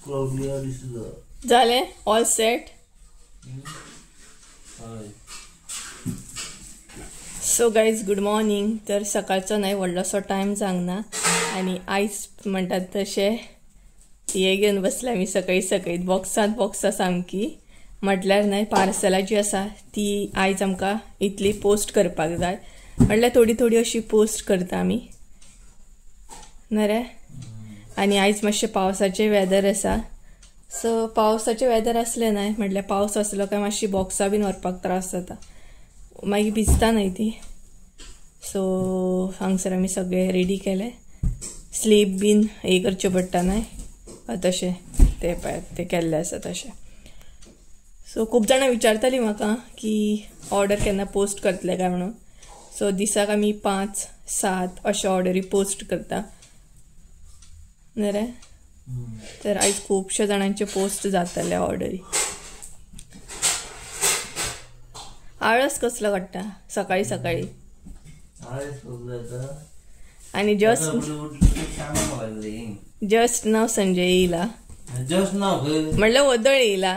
जालें all set. So guys good morning. तर सकाळचो न्हय व्हडलोसो टायम जावंक आनी आयज म्हणटात तशें हे घेवन बसले आमी सकाळी सकाळी बॉक्सांत बॉक्सां सामकी. म्हटल्यार न्हय पार्सलां जी आसा ती आयज आमकां इतली पोस्ट करपाक जाय, म्हटल्यार थोडी थोडी अशी पोस्ट करता आमी न्हय रे. आनी आयज मातशें पावसाचें वेदर आसा, सो पावसाचें वेदर आसलें न्हय म्हटल्यार पावस आसलो काय मातशी बॉक्सां बीन व्हरपाक त्रास जाता, मागीर भिजता न्हय ती. सो हांगसर आमी सगळे रेडी केले, स्लीप बीन हे करचें पडटा न्हय तशें ते पळय ते केल्ले आसा तशें. सो खूब जाणां विचारतालीं म्हाका की ऑर्डर केन्ना पोस्ट करतले काय म्हणून. सो दिसाक आमी 5 7 अशे ऑर्डरी पोस्ट करता न्हय रे. तर आयज खुबशे जाणांचे पोस्ट जातले ऑर्डरी. आळस कसलो काडटा सकाळी सकाळी. आनी जस्ट नाव संजय येयला, म्हटल्यार वदळ येयला,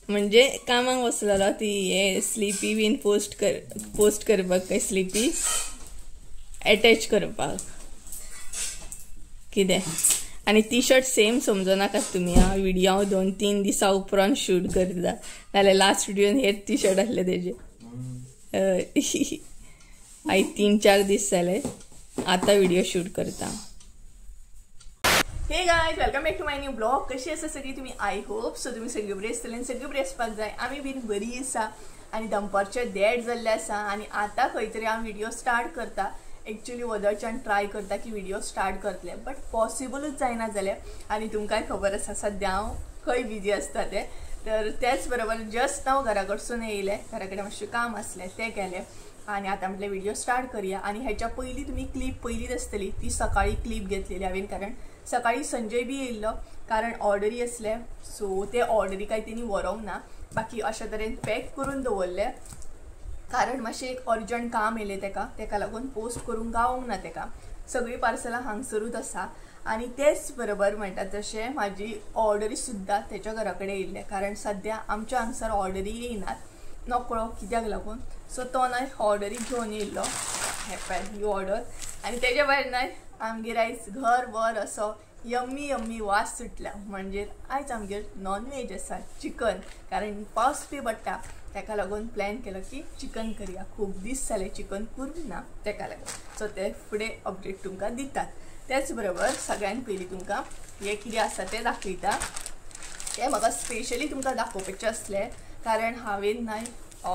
म्हणजे कामाक बसलेलो ती हे स्लिपी बीन पोस्ट करपाक काय स्लिपी एटॅच करपाक कितें. आनी टी शर्ट सेम समजनाकात तुमी हांव व्हिडियो हांव 2-3 दिसां उपरांत शूट करता, नाल्यार लास्ट व्हिडियोन हेच टी शर्ट आसले तेजे. आयज 3-4 दीस जाले आतां व्हिडियो शूट करता. Hey guys, welcome back to my new blog. कशी आसा सगळी तुमी? I hope so तुमी सगळी बरी आसतली आनी सगळी बरी आसपाक जाय. आमी बीन बरी आसा आनी दनपारचे 1:30 जाल्ले आसा आनी आतां खंय तरी हांव व्हिडियो स्टार्ट करता. एक्चुअली वदळच्यान ट्राय करता की व्हिडियो स्टार्ट करतले, बट पॉसिबलूच जायना जालें. आनी तुमकांय खबर आसा सद्या हांव खंय बिजी आसता तें. तर तेच बरोबर जस्ट हांव घरा कडसून येयलें, घरा कडेन मातशें काम आसलें तें केलें आनी आतां म्हटलें व्हिडियो स्टार्ट करया. आनी हेच्या पयलीं तुमी क्लीप पयलीच आसतली, ती सकाळी क्लीप घेतलेली हांवें, कारण सकाळी संजय बी येयल्लो, कारण ऑर्डरी आसले. सो ते ऑर्डरी काय तेणी व्हरोंक ना, बाकी अशा तरेन पॅक करून दवरले, कारण मातशें एक अर्जंट काम येयलें तेका, तेका लागून पोस्ट करूंक गावोंक ना तेका. सगळीं पार्सलां हांगसरूच आसा. आनी तेच बरोबर म्हणटा तशें म्हाजी ऑर्डरी सुद्दां तेच्या घरा कडेन येयल्ले, कारण सद्या आमच्या हांगसर ऑर्डरी येयनात नकळो कित्याक लागून. सो तो न्हय ऑर्डरी घेवन येयल्लो, हे पळय ही ऑर्डर. आनी तेज्या भायर न्हय आमगेर आयज घरभर असो यम्मी यम्मी वास सुटला, म्हणजे आयज आमगेर नॉन व्हेज आसा, चिकन. कारण पावस बी पडटा तेका लागून प्लॅन केलो की चिकन करया, खूब दीस जाले चिकन करूंक ना तेका लागून. सो ते फुडें अपडेट तुमकां दितात. तेच बरोबर सगळ्यान पयलीं तुमकां हें कितें आसा तें दाखयता. तें म्हाका स्पेशली तुमकां दाखोवपाचें आसलें, कारण हांवें न्हय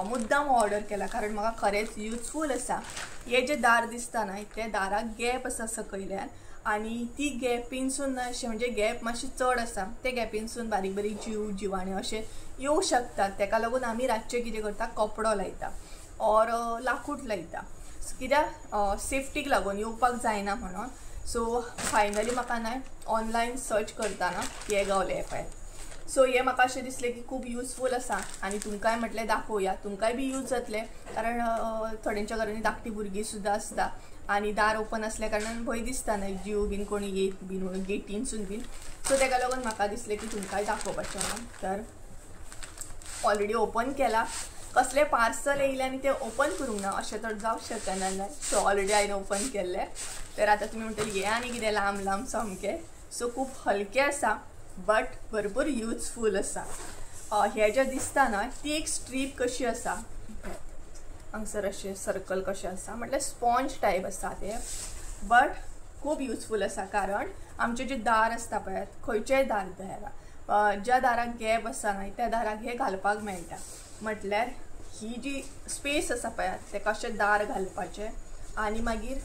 मुद्दाम ऑर्डर केला, कारण म्हाका खरेंच युजफूल आसा. हे जे दार दिसता न्हय ते दाराक गॅप आसा सकयल्यान, आनी ती गॅपीनसून न्हय अशें म्हणजे गॅप मातशी चड आसा, ते गॅपीनसून बारीक बारीक जीव जिवाणें अशें येवं शकतात. तेका लागून आमी रातचें कितें करता, कपडो लायता ऑर लाकूड लायता, कित्याक सेफ्टीक लागून येवपाक जायना म्हणून. सो फायनली म्हाका न्हय ऑनलायन सर्च करतना हें गावलें हें पळय. सो हें म्हाका अशें दिसलें की खूब युजफूल आसा आनी तुमकांय म्हटलें दाखोवया, तुमकांय बी यूज जातलें, कारण थोड्यांच्या घरांनी धाकटी भुरगीं सुद्दां आसता आनी दार ओपन आसल्या कारणान भंय दिसता न्हय जीव बीन कोणी येत बीन म्हणून गेटीनसून बीन. सो तेका लागून म्हाका दिसलें की तुमकांय दाखोवपाचें म्हणून. तर ऑलरेडी ओपन केला, कसलें पार्सल येयलें आनी तें ओपन करूंक ना अशें तर जावंक शकना न्हय. सो ऑलरेडी हांवें ओपन केल्लें. तर आतां तुमी म्हणटलीं हें आनी कितें लांब लांब सामकें. सो खूब हलकें आसा बट भरपूर युजफूल आसा. हें जें दिसता न्हय ती एक स्ट्रीप कशी आसा, हांगसर अशें सर्कल कशें आसा, म्हटल्यार स्पॉन्ज टायप आसा तें, बट खूब युजफूल आसा. कारण आमचें जें दार आसता पळयात, खंयचेंय दार दारा ज्या दाराक गॅप आसा न्हय त्या दाराक हें घालपाक मेळटा. म्हटल्यार ही जी स्पेस आसा पळयात तेका अशें दार घालपाचें आनी मागीर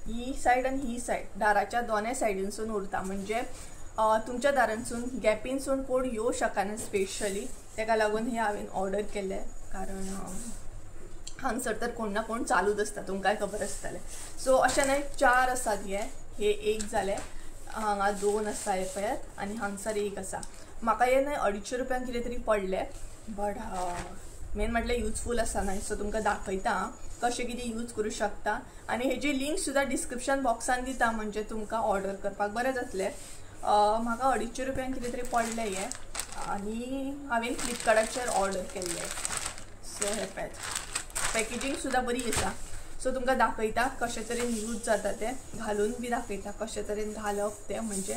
ही सायड आनी ही सायड दाराच्या दोनय सायडीनसून उरता, म्हणजे तुमच्या दारांसून गॅपीनसून कोण येवं शकना स्पेशली. तेका लागून हें हांवें ऑर्डर केलें, कारण हांगसर तर कोण ना कोण चालूच आसता, तुमकांय खबर आसतलें. सो अशें न्हय 4 आसात हे, हे एक जालें, हांगा 2 आसा हे पळयात आनी हांगसर 1 आसा. म्हाका हें न्हय 250 रुपयांक कितें तरी पडलें, बट मेन म्हटल्यार युजफूल आसा न्हय. सो तुमकां दाखयता कशें कितें यूज करूं शकता आनी हेजी लिंक सुद्दां डिस्क्रिप्शन बॉक्सान दिता, म्हणजे तुमकां ऑर्डर करपाक बरें जातलें. म्हाका 250 रुपयांक कितें तरी पडलें हें आनी हांवें फ्लिपकार्टाचेर ऑर्डर केल्लें. सो हें पळयात पॅकेजींग सुद्दां बरी आसा. सो तुमकां दाखयता कशे तरेन यूज जाता तें, घालून बी दाखयता कशे तरेन घालप तें, म्हणजे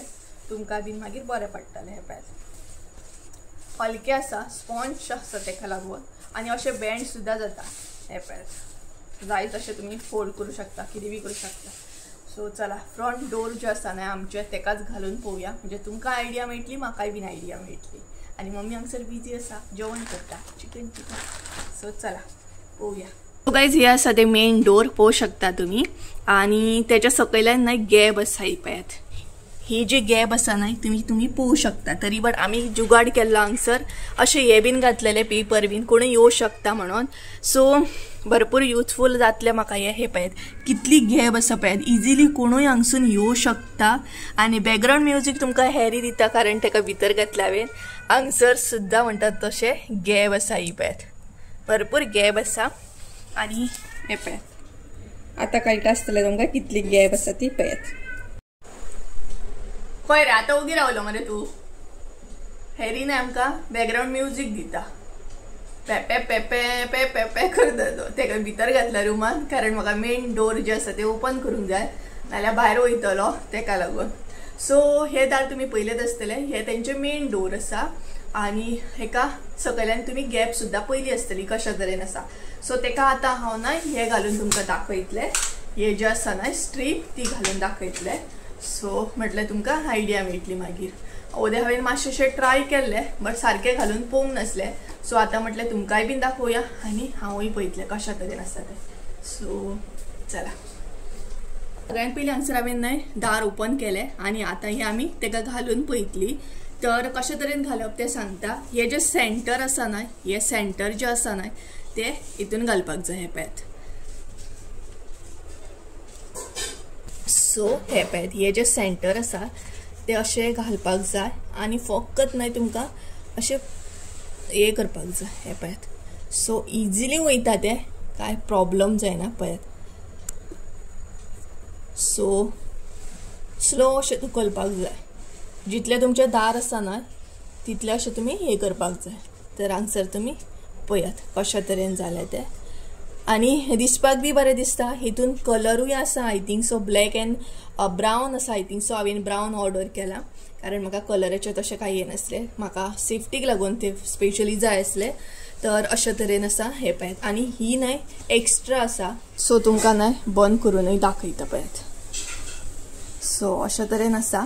तुमकां बीन मागीर बरें पडटलें. हें पळयात हलकें आसा, स्पॉन्ज आसा तेका लागून आनी अशें बँड सुद्दां जाता. हें पळयात जाय तशें तुमी फोल्ड करूं शकता, कितें बी करूं शकता. सो चला फ्रंट डोर जे आसा न्हय आमचें तेकाच घालून पळोवया, म्हणजे तुमकां आयडिया मेळटली, म्हाकाय बीन आयडिया मेळटली. आनी मम्मी हांगसर बिजी आसा, जेवण करता, चिकन चिकन. सो चला पळोवया. सो गायज हे आसा ते मेन डोर पळोवंक शकता तुमी आनी तेच्या सकयल्यान न्हय गॅप आसा. ही पळयात ही जी गॅप आसा न्हय तुमी पळोवंक शकता. तरी बट आमी जुगाड केल्लो हांगसर अशें हे बीन घातलेले पेपर बीन कोणूय येवं शकता म्हणून. सो भरपूर युजफूल जातलें म्हाका हें. हे पळयात कितली गॅप आसा पळयात, इजिली कोणूय हांगसून येवं शकता. आनी बॅकग्रावंड म्युजीक तुमकां हॅरी दिता कारण तेका भितर घातल्या हांवें. हांगसर सुद्दां म्हणटात तशें गॅप आसा. ही पळयात भरपूर गॅप आसा. आनी हे पळयात आतां कळटा आसतलें तुमकां कितली गॅप आसा ती. पळयात खंय रे आतां ओगी रावलो मरे तूं. हॅरी न्हय आमकां बॅकग्रावंड म्युजीक दिता, पेपे पेपे पे पेपे करता तो. तेका भितर घातला रुमान कारण म्हाका मेन डोर जे आसा ते ओपन करूंक जाय, नाल्यार भायर वयतलो तेका लागून. सो हे दार तुमी पयलेच आसतले, हे तेंचे मेन डोर आसा आनी हेका सकयल्यान तुमी गॅप सुद्दां पयली आसतली कशा तरेन आसा. सो तेका आतां हांव न्हय हे घालून तुमकां दाखयतलें, हे जे आसा न्हय स्ट्रीप ती घालून दाखयतलें. सो म्हटल्यार तुमकां आयडिया मेळटली मागीर. ओदे हांवें मातशें ट्राय केल्लें बट सारकें घालून पळोवंक नासलें. सो आतां म्हटलें तुमकांय बीन दाखोवया आनी हांवूय पळयतलें कशा तरेन आसा तें. सो चला सगळ्यात पयलीं हांगसर हांवें न्हय दार ओपन केलें आनी आतां हें आमी तेका घालून पळयतली. तर कशे तरेन घालप तें सांगता. हे जे सेंटर आसा न्हय, हे सेंटर जे आसा न्हय ते हितून घालपाक जाय. हें पळयात सो हे पळयात हे जे सेंटर आसा ते अशें घालपाक जाय आनी फकत न्हय तुमकां अशें हे करपाक जाय. हे पळयात सो इजिली वयता ते, कांय प्रॉब्लम जायना. पळयात सो स्लो अशें धुकलपाक जाय, जितलें तुमचें दार आसा न्हय तितलें अशें तुमी हें करपाक जाय. तर हांगसर तुमी पळयात कशा तरेन जालें तें आनी दिसपाक बी बरें दिसता. हितून कलरूय आसा, I think so black and brown आसा. I think so हांवें ब्रावन ऑर्डर केला कारण म्हाका कलराचें तशें कांय येनासलें, म्हाका सेफ्टीक लागून ते स्पेशली जाय आसलें. तर अशे तरेन आसा हें पळयात. आनी ही न्हय एक्स्ट्रा आसा, सो तुमकां न्हय बंद करूनय दाखयता पळयात. सो अशे तरेन आसा.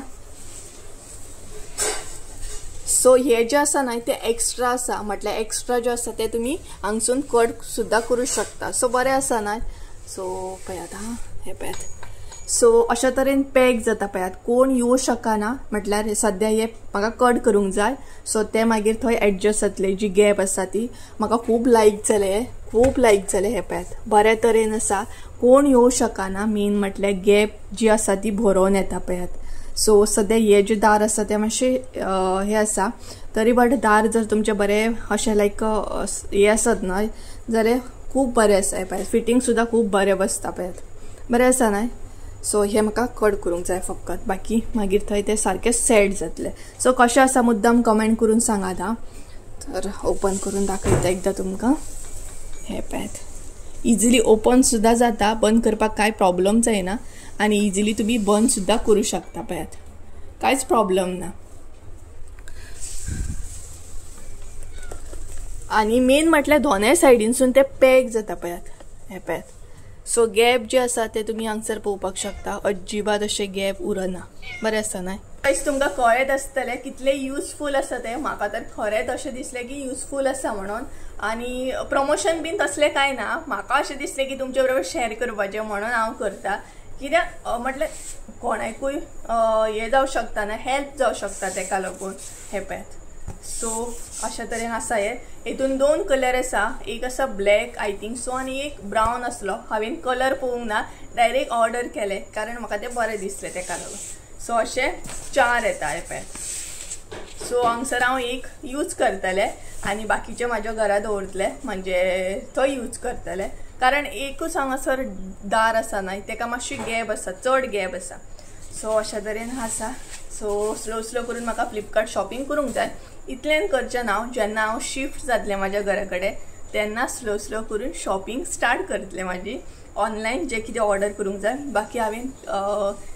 सो हे जे आसा न्हय ते एक्स्ट्रा आसा, म्हटल्यार एक्स्ट्रा जे आसा ते तुमी हांगसून कट सुद्दां करूं शकता. सो बरें आसा न्हय. सो पळयात हा हे पळयात. सो अशा तरेन पॅक जाता पळयात, कोण येवं शकना म्हटल्यार सद्या हे म्हाका कट करूंक जाय. सो ते मागीर थंय एडजस्ट जातले, जी गॅप आसा ती म्हाका खूब लायक जालें, खूब लायक जालें. हें पळयात बऱ्या तरेन आसा, कोण येवं शकना. मेन म्हटल्यार गॅप जी आसा ती भरोन येता पळयात. सो सद्या हे जे दार आसा ते मातशें हे आसा, तरी बट दार जर तुमचें बरें अशें लायक हे आसत न्हय जाल्यार खूब बरें आसा. हें पळयात फिटींग सुद्दां खूब बरें बसता पळयात, बरें आसा न्हय. सो हे म्हाका कट करूंक जाय फकत, बाकी मागीर थंय ते सारकें सेट जातलें. सो कशें आसा मुद्दाम कमेंट करून सांगात हा. तर ओपन करून दाखयता एकदां तुमकां. हें पळयात इजिली ओपन सुद्दां जाता, बंद करपाक कांय प्रॉब्लम जायना आनी इजिली तुमी बंद सुद्दां करूं शकता पळयात, कांयच प्रॉब्लम ना. आनी मेन म्हटल्यार दोनय सायडीनसून ते पॅक जाता पळयात. हें पळयात सो गॅप जे आसा ते तुमी हांगसर पळोवपाक शकता, अजिबात अशें गॅप उरना. बरें आसा न्हय. गायज तुमकां कळत आसतलें कितलें युजफूल आसा तें. म्हाका तर खरेंच अशें दिसलें की युजफूल आसा म्हणून, आनी प्रमोशन बीन तसलें कांय ना. म्हाका अशें दिसलें की तुमचे बरोबर शेअर करपाचें म्हणून हांव करता. कित्याक म्हटल्यार कोणाकूय हें जावं शकता ना, हेल्प जावं शकता तेका लागून. हें पळयात सो अशा तरेन आसा हे. हितून दोन कलर आसा, एक आसा ब्लॅक I think so आनी एक ब्रावन आसलो. हांवें कलर पळोवंक ना, डायरेक्ट ऑर्डर केलें कारण म्हाका तें बरें दिसलें तेका लागून. सो अशें चार येता हे पळयात. सो हांगसर हांव एक यूज करतलें आनी बाकीचे म्हाज्या घरा दवरतलें, म्हणजे थंय यूज करतलें कारण एकूच हांगासर दार आसा न्हय तेका मातशी गॅप आसा, चड गॅप आसा. सो अशा तरेन आसा. सो स्लो स्लो करून म्हाका फ्लिपकार्ट शॉपिंग करूंक जाय. इतल्यान करचें ना हांव, जेन्ना हांव शिफ्ट जातलें म्हाज्या घरा कडेन तेन्ना स्लो स्लो करून शॉपिंग स्टार्ट करतलें म्हाजी. ऑनलायन जें कितें ऑर्डर करूंक जाय बाकी हांवें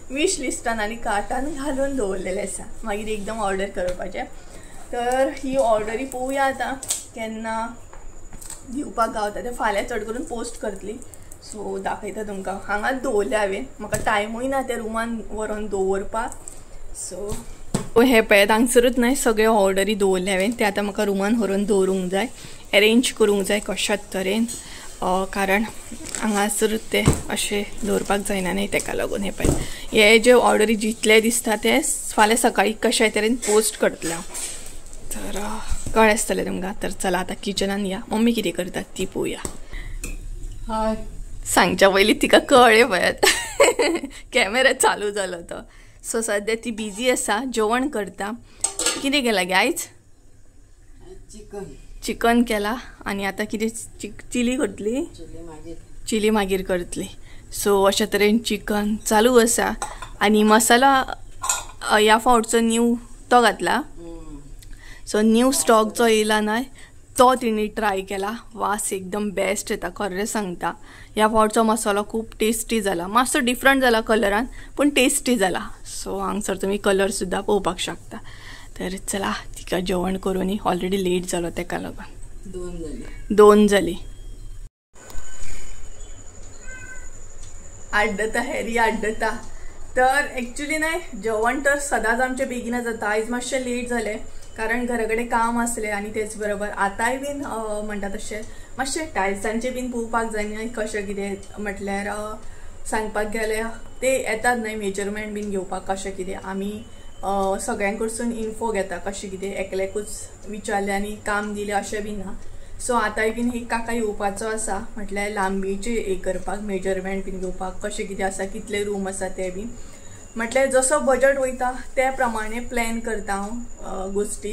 विश लिस्टान आनी कार्टान घालून दवरलेलें आसा, मागीर एकदम ऑर्डर करपाचें. तर ही ऑर्डरी पळोवया आतां केन्ना दिवपाक गावता तें, फाल्यां चड करून पोस्ट करतली. सो दाखयता तुमकां, हांगाच दवरलें हांवें, म्हाका टायमूय ना त्या रुमान व्हरोन दवरपाक. सो हे पळयात हांगसरूच न्हय सगळे ऑर्डरी दवरले हांवें, ते आतां म्हाका रुमान व्हरून दवरूंक जाय, एरेंज करूंक जाय कशाच तरेन, कारण हांगासरूच ते अशें दवरपाक जायना न्हय, तेका लागून. हे पळय हे जे ऑर्डरी जितले दिसता ते फाल्यां सकाळीं कशाय तरेन पोस्ट करतलें हांव, तर कळ्ळें आसतलें तुमकां. तर चला आतां किचनान या, मम्मी कितें करता ती पळोवया. हय सांगच्या पयलीं तिका कळ्ळें पळयात, कॅमेरा चालू जालो तो. सो सद्या ती बिजी आसा, जेवण करता. कितें केलां गे आयज? चिकन. चिकन केला आनी आतां कितें चिली करतली, चिली मागीर करतली. सो अशा तरेन चिकन चालू आसा आनी मसाला ह्या फावटचो न्यू तो घातला. सो न्यू स्टॉक जो येयला न्हय तो तिणी ट्राय केला, वास एकदम बेस्ट येता खरें सांगता. ह्या फावटचो मसालो खूब टेस्टी जाला, मातसो डिफरंट जाला कलरान पूण टेस्टी जाला. सो हांगसर तुमी कलर सुद्दां पळोवपाक शकता. तर चला तिका जेवण करूनय, ऑलरेडी लेट जालो तेका लागून. 2 जाली. आड्डता हॅरी आड्डता. तर एक्चुली न्हय जेवण तर सदांच आमचें बेगीन जाता, आयज मातशें लेट जालें कारण घरा कडेन काम आसलें आनी तेच बरोबर आतांय बीन म्हणटा तशें मातशें टायल्सांचें बीन पळोवपाक जाय न्हय कशें कितें, म्हटल्यार सांगपाक गेल्यार ते येतात न्हय मेजरमेंट बीन घेवपाक कशें कितें, आमी सगळ्यां कडसून इन्फो घेता कशें कितें, एकल्याकूच विचारलें आनी काम दिलें अशें बी ना. सो आतांय बीन एक काका येवपाचो आसा, म्हटल्यार लांबीचें हें करपाक मेजरमेंट बीन घेवपाक कशें कितें आसा, कितले रूम आसा ते बीन, म्हटल्यार जसो बजट वयता त्या प्रमाणे प्लॅन करता हांव गोश्टी.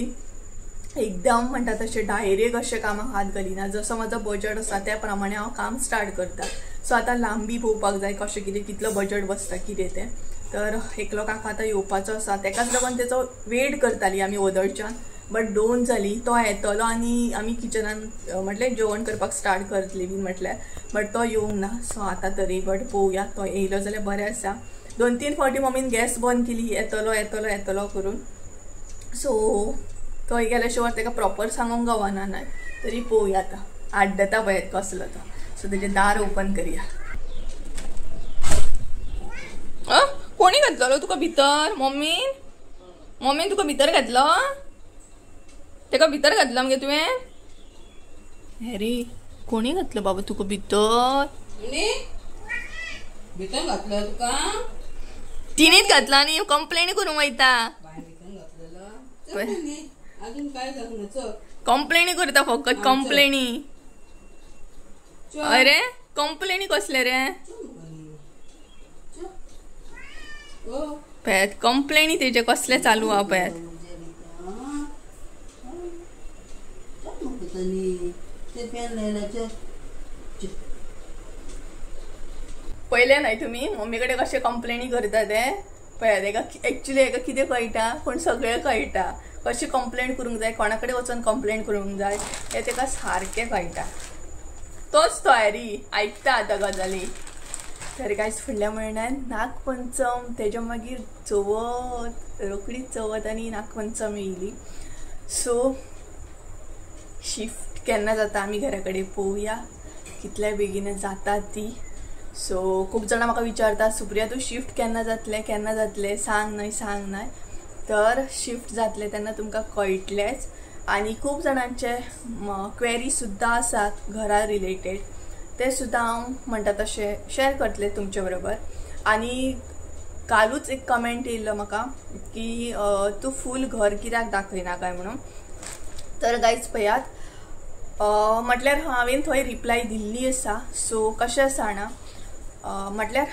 एकदम म्हणटा तशें डायरेक्ट अशें कामाक हात घालिना, जसो म्हाजो बजट आसा त्या प्रमाणे हांव काम स्टार्ट करता. सो आतां लांबी पळोवपाक जाय कशें कितें, कितलो बजट बसता कितें तें. तर एकलो काका आतां येवपाचो आसा, तेकाच लागून तेचो वेट करताली आमी ओदळच्यान, बट 2 जाली तो येतलो आनी आमी किचनान म्हटल्यार जेवण करपाक स्टार्ट करतली बीन म्हटल्यार, बट तो येवंक ना. सो आतां तरी बट पळोवया तो येयलो जाल्यार बरें आसा. 2-3 फावटी मम्मीन गॅस बंद केली येतलो येतलो येतलो करून. सो तो गेल्या शिवाय तेका प्रॉपर सांगूंक गावना न्हय, तरी पळोवया आतां आड्डता पळयात कसलो तो. सो तेजें दार ओपन करया. कोणी घातलो तुका भितर? मम्मीन? मम्मीन तुका भितर घातलो? तेका भितर घातलो मगे तुवें? हॅरी कोणी घातलो बाबा तुका भितर? भितर घातलो तुका? तिणीच घातला न्ही, कंप्लेन करूंक वयता. कंप्लेनी करता फकत कंप्लेनी. अरे कंप्लेनी कसले रे? पळयात कंप्लेनी तेजे कसले चालू आहा पळयात. पयलें न्हय तुमी मम्मी कडेन कशें कंप्लेनी करता ते पळयात. हेका एक्चुली हेका कितें कळटा पूण सगळें कळटा, कशें कंप्लेन करूंक जाय, कोणा कडेन वचोन कंप्लेन करूंक जाय हें तेका सारकें कळटा. तोच तो हॅरी आयकता आतां गजाली. तर गायज फुडल्या म्हयन्यान नागपंचम, तेज्या मागीर चवथ, रोखडीच चवथ आनी नागपंचम येयली. सो शिफ्ट केन्ना जाता आमी घरा कडेन पळोवया, कितल्या बेगीन जाता ती. सो खूब जाणां म्हाका विचारता सुप्रिया तूं शिफ्ट केन्ना जातलें केन्ना जातलें, सांग न्हय सांग न्हय. तर शिफ्ट जातलें तेन्ना तुमकां कळटलेंच. आनी खूब जाणांचे क्वेरी सुद्दां आसात घरा रिलेटेड, ते सुद्दां हांव म्हणटा तशें शेअर करतलें तुमचे बरोबर. आनी कालूच एक कमेंट येयल्लो म्हाका की तूं फूल घर कित्याक दाखयना काय म्हणून. तर गायज पळयात म्हटल्यार हांवें थंय रिप्लाय दिल्ली आसा. सो कशें आसा जाणा, म्हटल्यार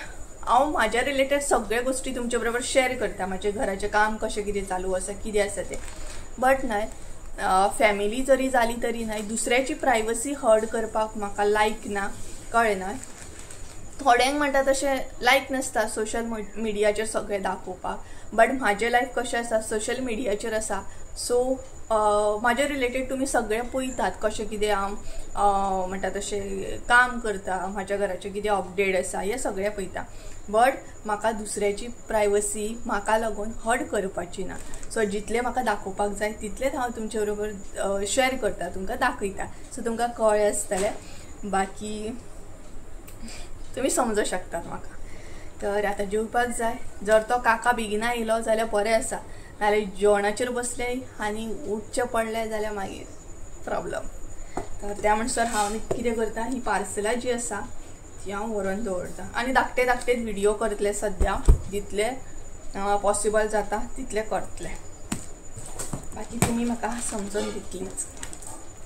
हांव म्हाज्या रिलेटेड सगळे गोश्टी तुमचे बरोबर शेअर करता, म्हाजें घराचें काम कशें कितें चालू आसा कितें आसा तें. बट न्हय फॅमिली जरी जाली तरी न्हय दुसऱ्याची प्रायवसी हर्ट करपाक म्हाका लायक ना, कळ्ळें न्हय. थोड्यांक म्हणटा तशें लायक नासता सोशल मिडियाचेर सगळें दाखोवपाक, बट म्हाजें लायफ कशें आसा सोशल मिडियाचेर आसा. सो म्हाजे रिलेटेड तुमी सगळें पळयतात कशें कितें हांव म्हणटा तशें काम करता, म्हाज्या घराचें कितें अपडेट आसा हें सगळें पळयता. बट म्हाका दुसऱ्याची प्रायवसी म्हाका लागून हर्ट करपाची ना. सो जितलें म्हाका दाखोवपाक जाय तितलेंच हांव तुमचे बरोबर शेअर करता, तुमकां दाखयता. सो तुमकां कळ्ळें आसतलें, बाकी तुमी समजूं शकतात म्हाका. तर आतां जेवपाक जाय. जर तो काका बेगिना येयलो जाल्यार बरें आसा, नाल्यार जेवणाचेर बसले आनी उठचें पडलें जाल्यार मागीर प्रॉब्लम. तर त्या म्हणसर हांव कितें करता, ही पार्सलां जी आसा ती हांव व्हरोन दवरता आनी धाकटे धाकटे व्हिडियो करतले सद्या, जितले पॉसिबल जाता तितले करतले, बाकी तुमी म्हाका समजून घेतलीच.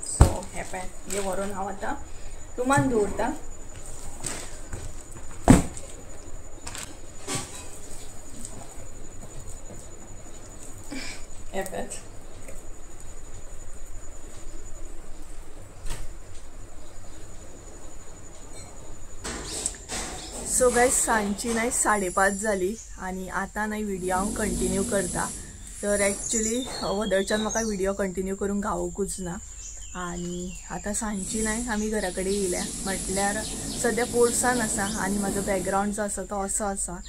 सो हें पळय हें व्हरोन हांव आतां रुमान दवरता. Evet. So guys सांजची नाय 5:30 जाली आनी आतां नाय व्हिडियो हांव कंटिन्यू करता. तर एक्चुली वदळच्यान म्हाका व्हिडियो कंटिन्यू करूंक गावोंकूच ना आनी आतां सांजची नाय आमी घरा कडेन येयल्या. म्हटल्यार सद्या पोरसान आसा आनी म्हाजो बॅकग्रावंड जो आसा तो असो आसा.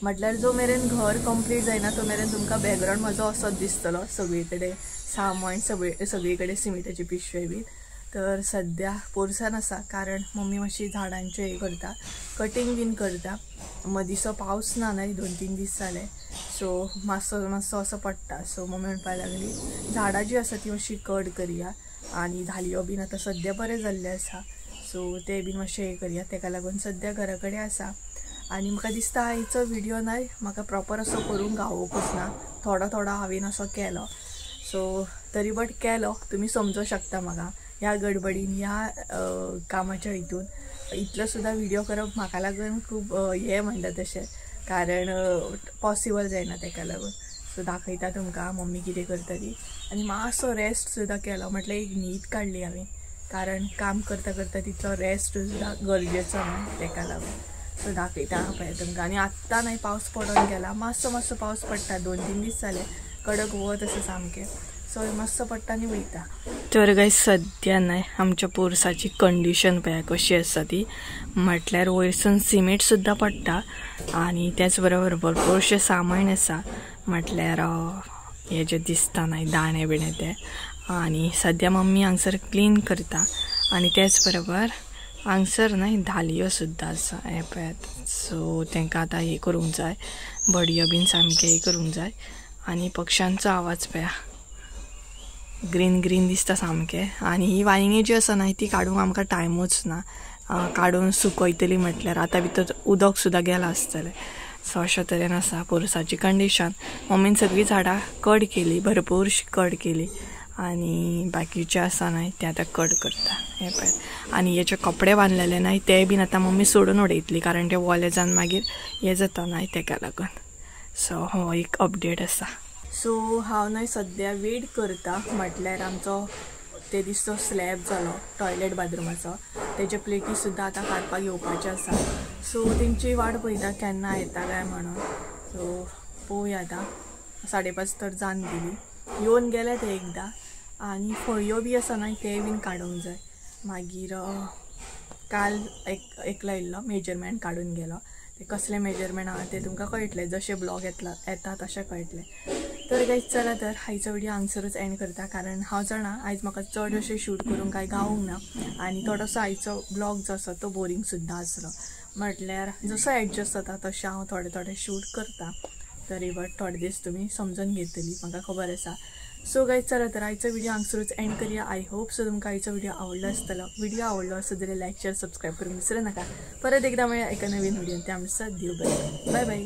म्हटल्यार जो मेरेन घर कंप्लीट जायना तो मेरेन तुमकां बॅकग्रावंड म्हजो असोच दिसतलो, सगळी कडेन सामान, सगळी कडेन सिमिटाची पिशवे बीन. तर सद्या पोरसान आसा कारण मम्मी मातशी झाडांचें हें करता, कटींग बीन करता. मदींसो पावस ना न्हय 2-3 दीस जाले, सो मातसो मातसो असो पडटा. सो मम्मी म्हणपाक लागली झाडां जी आसा ती मातशी कट करया आनी धालयो बीन आतां सद्या बरें जाल्लें आसा, सो ते बीन मातशें हें करया. तेका लागून सद्या घरा कडेन आसा. आनी म्हाका दिसता आयचो व्हिडियो न्हय म्हाका प्रॉपर असो करूंक गावोंकूच ना, थोडो थोडो हांवें असो केलो. सो तरी बट केलो, तुमी समजूं शकता म्हाका ह्या गडबडीन ह्या कामाच्या हितून इतलो सुद्दां व्हिडियो करप म्हाका लागून खूब हें म्हणटा तशें, कारण पॉसिबल जायना तेका लागून. सो दाखयता तुमकां मम्मी कितें करता ती. आनी मातसो रेस्ट सुद्दां केलो, म्हटल्यार एक न्हीद काडली हांवें, कारण काम करता करता तितलो रेस्ट सुद्दां गरजेचो न्हय तेका लागून. सो दाखयता पळय तुमकां. आनी आत्तां न्हय पावस पडोन गेला, मातसो मातसो पावस पडटा, 2-3 दीस जाले कडक वत आसा सामकें. सो मातसो पडटा आनी वयता. तर गायज सद्या न्हय आमच्या पोरसाची कंडिशन पळया कशी आसा ती. म्हटल्यार वयरसून सिमेंट सुद्दां पडटा आनी त्याच बरोबर भरपूरशें सामान आसा, म्हटल्यार हे जे दिसता न्हय दाणे बिणे ते. आनी सद्या मम्मी हांगसर क्लीन करता आनी त्याच बरोबर हांगसर न्हय धालयो सुद्दां आसा हें पळयात. सो तांकां आतां हें करूंक जाय, बडयो बीन सामकें हें करूंक जाय. आनी पक्ष्यांचो आवाज पळया, ग्रीन ग्रीन दिसता सामकें. आनी ही वांयगी जी आसा न्हय ती काडूंक आमकां टायमूच ना, काडून सुकयतली म्हटल्यार आतां भितर उदक सुद्दां गेलां आसतलें. सो अशा तरेन आसा पोरसाची कंडिशन. मम्मीन सगळीं झाडां कट केली, भरपूरशी कट केली आनी बाकीचे आसा न्हय ते आतां कट करता हें पळय. आनी हेचे कपडे बांदलेले न्हय ते बीन आतां मम्मी सोडून उडयतली, कारण ते वोले जावन मागीर हें जाता न्हय तेका लागून. सो हो एक अपडेट आसा. सो हांव न्हय सद्या वेट करता, म्हटल्यार आमचो ते दीस जो स्लॅब जालो टॉयलेट बाथरुमाचो तेजे प्लेटी सुद्दां आतां काडपाक येवपाचे आसा. सो तेंची वाट पळयता केन्ना येता काय म्हणून. सो पळोवया आतां, 5:30 तर जावन गेली, येवन गेले ते एकदां. आनी फळयो बी आसा न्हय ते बीन काडूंक जाय. मागीर काल एकलो येयल्लो मेजरमेंट काडून गेलो, ते कसलें मेजरमेंट आहा तें तुमकां कळटलें, जशें ब्लॉग येता तशें कळटलें. तर गायज चला तर आयचो व्हिडियो हांगसरूच एंड करता, कारण हांव जाणा आयज म्हाका चड अशें शूट करूंक कांय गावूंक ना आनी थोडोसो आयचो ब्लॉग जो आसा तो बोरींग सुद्दां आसलो. म्हटल्यार जसो एडजस्ट जाता तशें हांव थोडे थोडे शूट करता, तरी बट थोडे दीस तुमी समजून घेतली म्हाका खबर आसा. सो गायज चला तर आयचो व्हिडियो हांगसरूच एंड करया. I hope so तुमकां आयचो व्हिडियो आवडलो आसतलो. व्हिडियो आवडलो आसत जाल्यार लायक शेअर सबस्क्रायब करूंक विसरू नाका. परत एकदां मेळया एका नवीन व्हिडियोन, त्या म्हणसर देव बरें, बाय बाय.